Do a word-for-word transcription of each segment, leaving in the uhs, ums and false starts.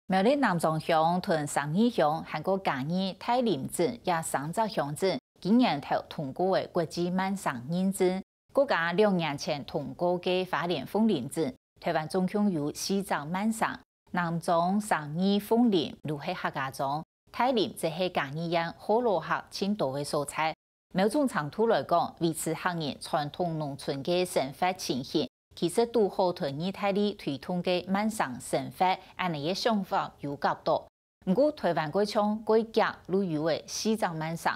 苗栗南庄鄉同城義鄉還過嘉義大林鎮這三隻鄉鎮，今年頭通過个國際慢城認證。國家兩年前通過个花蓮鳳林鎮，台灣總共有四隻慢城，南庄、城義、鳳林都係客家庄，大林則係嘉義縣河洛客盡多个所在。某種程度來講，維持客人傳統農村个生活情形，其實堵好同義大利推動个慢城生活恁呢个想法有合到。毋過，台灣過長過遽路有个四隻慢城，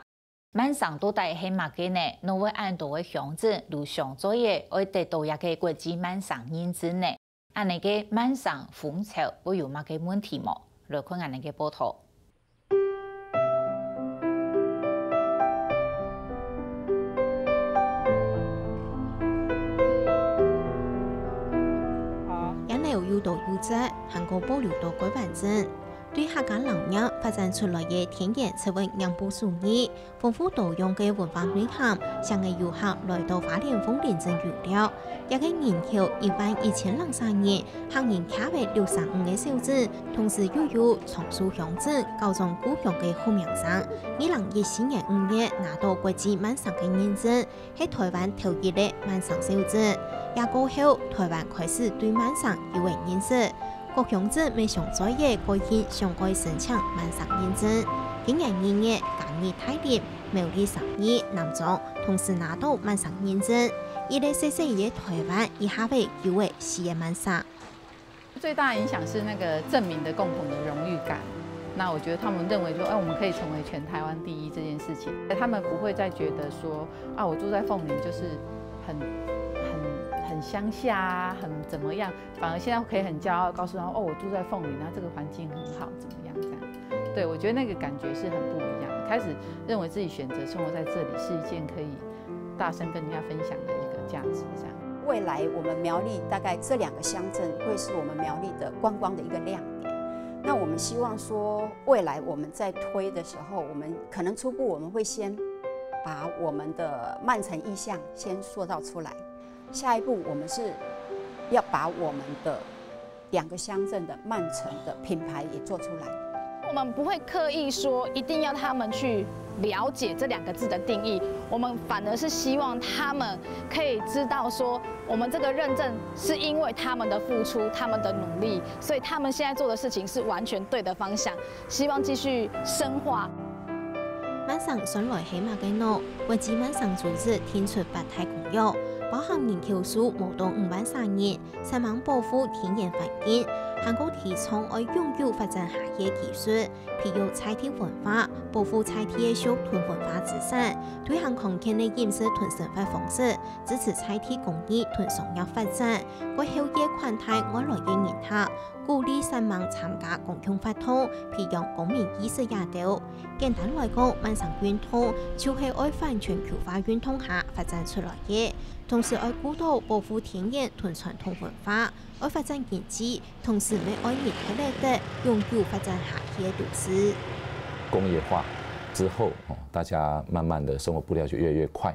慢城到底係麼个呢？哪會恁多个鄉鎮都相在个，愛得到這个國際慢城認證呢？恁呢个慢城風潮會有麼个問題無？來看恁呢个報導。 野樓有多優質，還過保留到蓋完整。對客家老娘發展出來个天然植物染布手藝，豐富多樣个文化內涵，吸引遊客來到花蓮鳳林鎮遊尞。這个人口一萬一千零三人， 客人徛位六三五个小鎮，同時又有長壽鄉鎮、高中故鄉个好名聲。二零一四年五月拿到國際慢城个認證，係台灣頭一个慢城小鎮。這過後，台灣開始對慢城有个認識，各鄉鎮乜相再个改興想愛申請慢城認證。今年二月，嘉義大林、苗栗城義、南庄同時拿到慢城認證，一个細細个台灣一下位有个四个慢城。 最大的影响是那个鎮民的共同的荣誉感。那我觉得他们认为说，哎，我们可以成为全台湾第一这件事情，他们不会再觉得说，啊，我住在凤林就是很很很乡下啊，很怎么样，反而现在可以很骄傲告诉他，哦，我住在凤林，那这个环境很好，怎么样这样？对，我觉得那个感觉是很不一样。开始认为自己选择生活在这里是一件可以大声跟人家分享的一个价值，这样。未来我们苗栗大概这两个乡镇会是我们苗栗的观光的一个亮点。那我们希望说，未来我们在推的时候，我们可能初步我们会先把我们的慢城意象先塑造出来，下一步我们是要把我们的两个乡镇的慢城的品牌也做出来。我们不会刻意说一定要他们去了解这两个字的定义，我们反而是希望他们可以知道说，我们这个认证是因为他们的付出、他们的努力，所以他们现在做的事情是完全对的方向。希望继续深化。慢城算來係麼个呢？國際慢城組織定出八大公約，包含人口數無到五萬儕人， 煞猛保護天然環境，還過提倡愛永久發展下去个技術，培育在地文化，保護在地个族群文化資產，推行康健个飲食同生活方式，支持在地工藝同商業發展，過後也款待外來个人客，鼓勵煞猛參加公共活動，培養公民意識這兜。簡單來講，慢城運動就係愛反全球化運動下發展出來个。 同時愛顧到保護天然同傳統文化，愛發展經濟，同時乜愛人係來得永久發展下去个都市。工业化之后，哦，大家慢慢的生活步调就越来越快，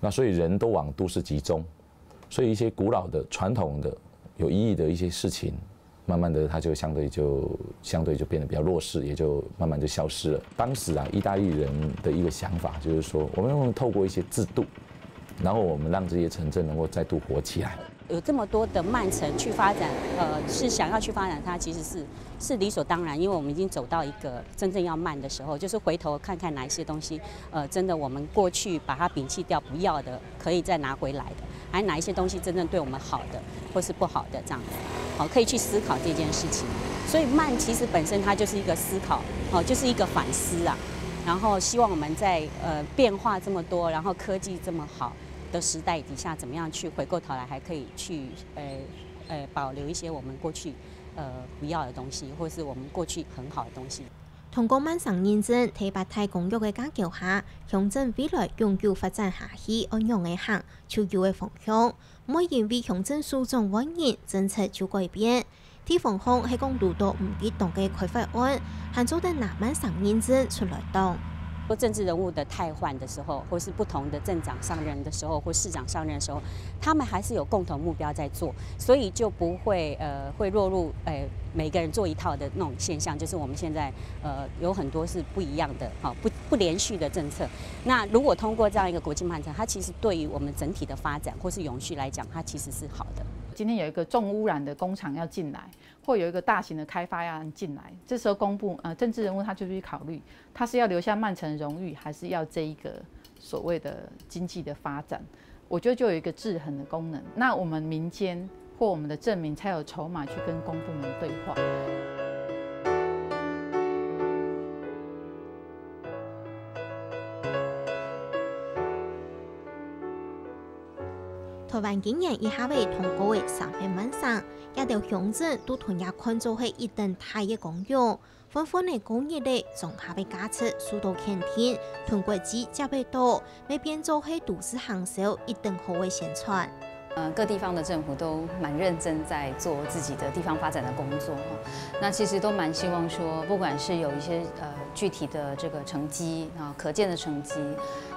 那所以人都往都市集中，所以一些古老的、传统的、有意义的一些事情，慢慢的它就相对就相对就变得比较弱势，也就慢慢就消失了。当时啊，意大利人的一个想法就是说，我们用透过一些制度，然后我们让这些城镇能够再度活起来。有这么多的慢城去发展，呃，是想要去发展它，其实是是理所当然，因为我们已经走到一个真正要慢的时候，就是回头看看哪一些东西，呃，真的我们过去把它摒弃掉不要的，可以再拿回来的，还有哪一些东西真正对我们好的或是不好的这样子，好，可以去思考这件事情。所以慢其实本身它就是一个思考，哦，就是一个反思啊。然后希望我们在呃变化这么多，然后科技这么好的时代底下，怎么样去回过头来，还可以去呃呃保留一些我们过去呃不要的东西，或是我们过去很好的东西。通過慢城認證，第八大公約个架構下，鄉鎮未來永久發展下去愛仰仔行，就有个方向。毋會因為鄉鎮首長換人，政策就改變。地方項係講堵到毋適當个開發案，還做得拿慢城認證出來擋。说政治人物的汰换的时候，或是不同的镇长上任的时候，或市长上任的时候，他们还是有共同目标在做，所以就不会呃会落入呃每个人做一套的那种现象，就是我们现在呃有很多是不一样的哈，不不连续的政策。那如果通过这样一个国际慢城，它其实对于我们整体的发展或是永续来讲，它其实是好的。今天有一个重污染的工厂要进来，或有一个大型的开发案进来，这时候公部呃政治人物他就去考虑，他是要留下曼城荣誉，还是要这一个所谓的经济的发展？我觉得就有一个制衡的功能。那我们民间或我们的镇民才有筹码去跟公部门对话。台灣今年一下會通過个三个慢城，這兜鄉鎮都同樣看做係一等大个功用，歡歡个過日仔，總下个價值受到肯定，同國際接得到，乜變做係都市行銷一等好个宣傳。呃，各地方的政府都蛮认真在做自己的地方发展的工作哈。那其实都蛮希望说，不管是有一些呃具体的这个成绩啊，可见的成绩，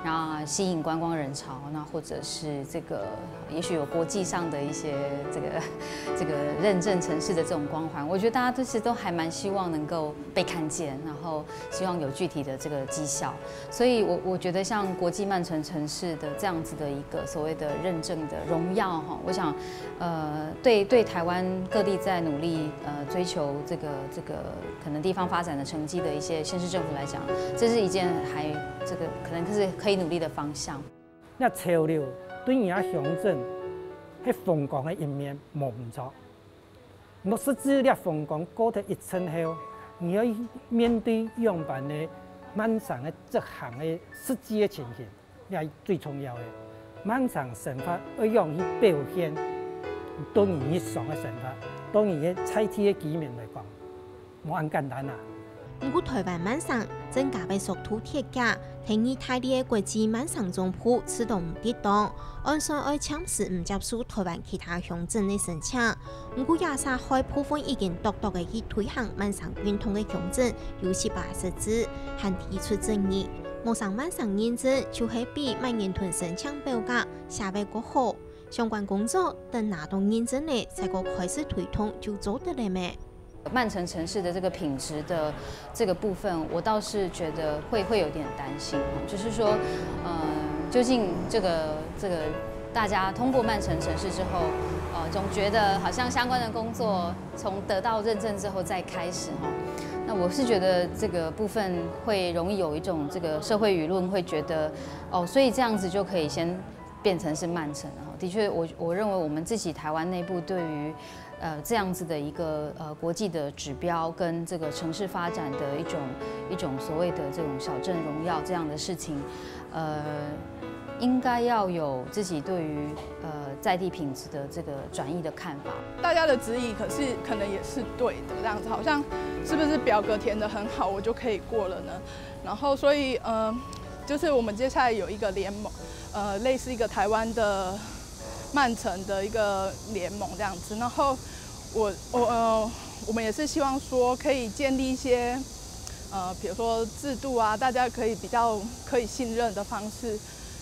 然后吸引观光人潮，那或者是这个也许有国际上的一些这个这个认证城市的这种光环，我觉得大家都是都还蛮希望能够被看见，然后希望有具体的这个绩效。所以我我觉得像国际慢城城市的这样子的一个所谓的认证的荣耀哈，我想。呃，对对台湾各地在努力呃追求这个这个可能地方发展的成绩的一些县市政府来讲，这是一件还这个可能是可以努力的方向。這潮流對你个鄉鎮係風光个一面無毋著。若實際這風光過忒一陣後，你愛面對仰般个慢城个執行个實際个情形。 這最重要个。慢城生活愛仰去表現，對你日常个生活，對你个在地个居民來講，無恁簡單啊。毋過台灣慢城正加會速度提價，第二大个國際慢城總部試著毋得當，按算愛暫時毋接受台灣其他鄉鎮个申請。毋過這儕害部分已經笃笃仔去推行慢城運動个鄉鎮有十八隻字，還提出爭議。 無上慢城認證就係比慢行程申請表格寫會較好。相關工作等拿到認證了，再過開始推動就做得了咩？慢城城市的这个品质的这个部分，我倒是觉得会会有点担心，就是说，呃，究竟这个这个大家通过慢城城市之后，呃，总觉得好像相关的工作从得到认证之后再开始哈。那我是觉得这个部分会容易有一种这个社会舆论会觉得，哦，所以这样子就可以先变成是慢城了。的确，我我认为我们自己台湾内部对于呃这样子的一个呃国际的指标跟这个城市发展的一种一种所谓的这种小镇荣耀这样的事情，呃，应该要有自己对于呃在地品质的这个转移的看法。大家的质疑可是可能也是对的，这样子好像是不是表格填得很好，我就可以过了呢？然后所以呃，就是我们接下来有一个联盟，呃，类似一个台湾的慢城的一个联盟这样子，然后我我呃，我们也是希望说可以建立一些呃，比如说制度啊，大家可以比较可以信任的方式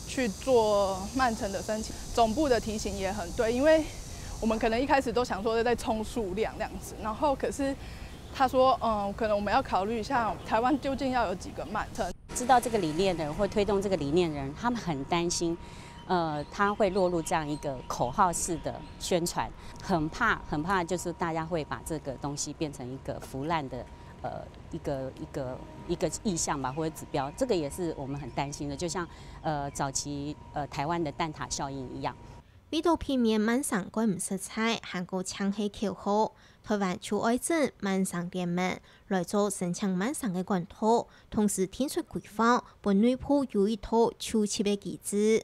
去做慢城的申请。总部的提醒也很对，因为我们可能一开始都想说在冲数量这样子，然后可是他说，嗯，可能我们要考虑一下，台湾究竟要有几个慢城。知道这个理念的人或推动这个理念的人，他们很担心，呃，他会落入这样一个口号式的宣传，很怕很怕，就是大家会把这个东西变成一个腐烂的，呃，一个一个一个意象吧，或者指标，这个也是我们很担心的。就像呃早期呃台湾的蛋塔效应一样。為到避免慢城蓋毋實在，還過淨係口號，台灣就愛整慢城聯盟來做申請慢城个管道，同時定出規範，分內部有一套組織个機制。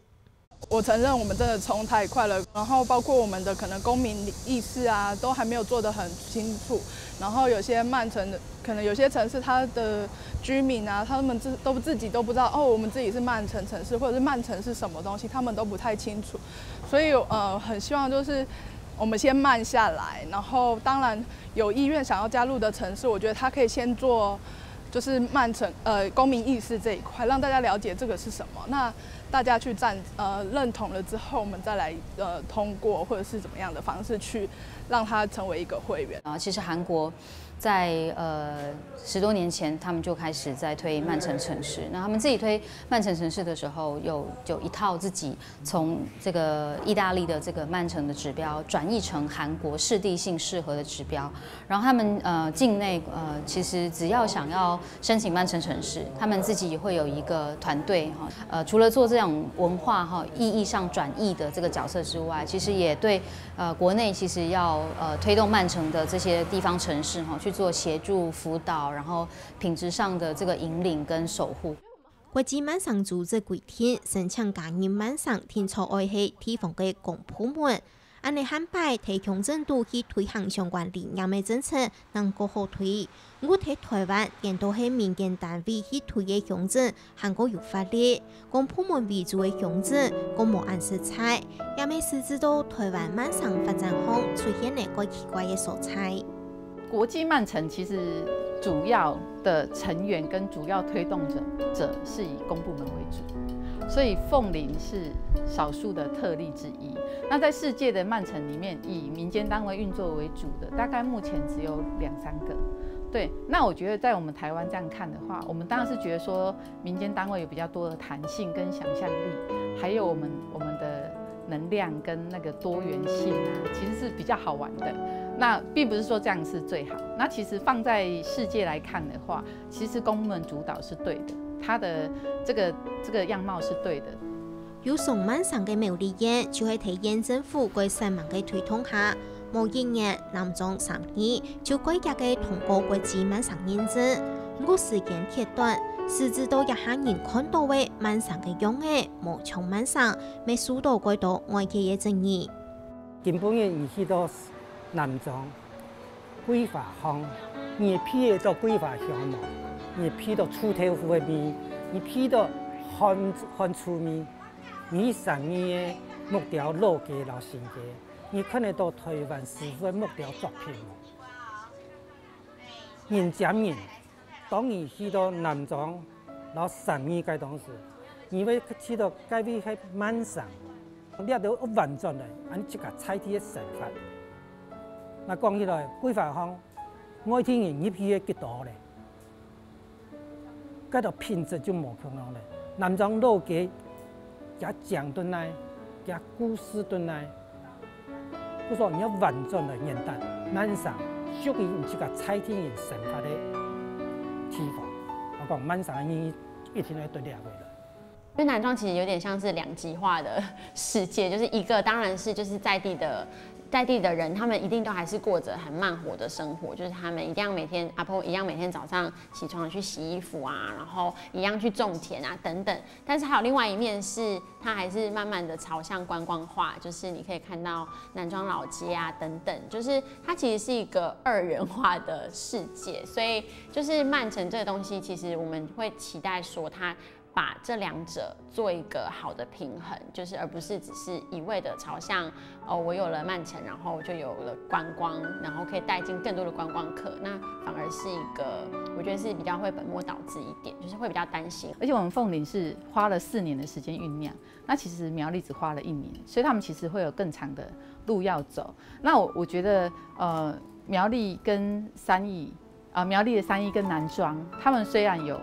我承认我们真的冲太快了，然后包括我们的可能公民意识啊，都还没有做得很清楚，然后有些慢城的，可能有些城市它的居民啊，他们自都自己都不知道哦，我们自己是慢城城市，或者是慢城是什么东西，他们都不太清楚。所以呃，很希望就是我们先慢下来，然后当然有意愿想要加入的城市，我觉得他可以先做就是曼城呃公民意识这一块，让大家了解这个是什么。那大家去赞呃认同了之后，我们再来呃通过或者是怎么样的方式去让它成为一个会员。啊，其实韩国在呃十多年前，他们就开始在推曼城城市。那他们自己推曼城城市的时候，有有一套自己从这个意大利的这个曼城的指标转译成韩国市地性适合的指标。然后他们呃境内呃其实只要想要申请曼城城市，他们自己也会有一个团队哈。呃，除了做这种文化哈意义上转译的这个角色之外，其实也对呃国内其实要呃推动曼城的这些地方城市哈去做协助辅导，然后品质上的这个引领跟守护。国际曼城组织规定，申请加入曼城定著愛係地方个公部门。恁呢下擺在鄉鎮肚去推行相關理念个政策，能較好推。毋過在台灣，顛倒係民間單位去推个鄉鎮，還較有活力。公部門為主个鄉鎮，較無恁實在，也乜使致到台灣曼城發展項出現了較奇怪个所在。国际曼城其实主要的成员跟主要推动者者是以公部门为主，所以凤林是少数的特例之一。那在世界的曼城里面，以民间单位运作为主的，大概目前只有两三个。对，那我觉得在我们台湾这样看的话，我们当然是觉得说民间单位有比较多的弹性跟想象力，还有我们我们的能量跟那个多元性啊，其实是比较好玩的。那并不是说这样是最好。那其实放在世界来看的话，其实公部门主导是对的，它的这个这个样貌是对的。有上曼城个苗栗縣，就係在縣政府个煞猛个推動下，無一年，南庄三義就蓋遽个通過國際曼城認證。毋過時間忒短，使致到這下人看著个曼城个樣仔，無像曼城，乜受著蓋多外界个質疑。今晡日你去到南庄桂花巷，你鼻得到桂花香無？你鼻到臭豆腐个味，你鼻到番番薯味。你三義个木雕老街摎新街，你看得到台灣師傅个木雕作品無？人接人，當你去到南庄摎三義該當時，你會知到該位係曼城，這兜會反轉來，恁自家在地个生活。那講起來，桂花巷外地人入去个幾多咧？該兜品質就無共樣咧。南庄老街，佢靚在哪，佢故事在哪。 故所你愛反轉來認得，曼城屬於你自家在地人生活个地方。我講曼城个意義一定愛對這位了。因为南庄其实有点像是两极化的世界，就是一个当然是就是在地的在地的人，他们一定都还是过着很慢活的生活，就是他们一定要每天阿婆一样每天早上起床去洗衣服啊，然后一样去种田啊等等。但是还有另外一面是，它还是慢慢的朝向观光化，就是你可以看到南庄老街啊等等，就是它其实是一个二元化的世界，所以就是曼城这个东西，其实我们会期待说它把这两者做一个好的平衡，就是而不是只是一味的朝向哦，我有了曼城，然后就有了观光，然后可以带进更多的观光客，那反而是一个我觉得是比较会本末倒置一点，就是会比较担心。而且我们凤林是花了四年的时间酝酿，那其实苗栗只花了一年，所以他们其实会有更长的路要走。那我我觉得呃，苗栗跟三义。啊，苗栗的三义跟南庄，他们虽然有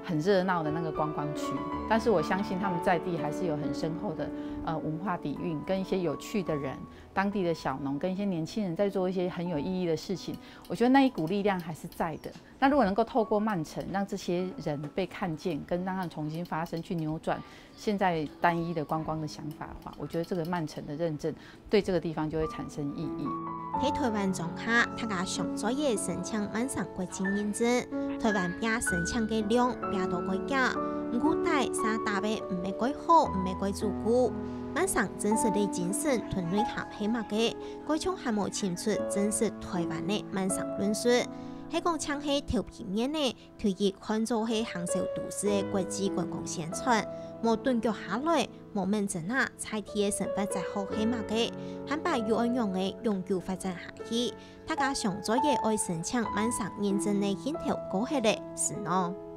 很热闹的那个观光区，但是我相信他们在地还是有很深厚的呃文化底蕴，跟一些有趣的人，当地的小农跟一些年轻人在做一些很有意义的事情。我觉得那一股力量还是在的。那如果能够透过曼城让这些人被看见，跟让他们重新发声，去扭转现在单一的观光的想法的话，我觉得这个曼城的认证对这个地方就会产生意义。在台灣庄下，大家上濟个申請曼城國際認證。台灣拚申請个量拚到蓋遽，毋過底儕答个毋係蓋好，毋係蓋足夠。曼城真實个精神同內涵係麼个？蓋像還無尋出真實台灣个曼城論述。係講淨係頭皮面个，推佢看做係行銷都市个國際觀光宣傳，無頓腳下來，無愐真啊，在地个生活再好係麼个，還擺又愛仰仔永久發展下去。大家相聚也愛申請慢生認證个興頭過忒咧，係喏。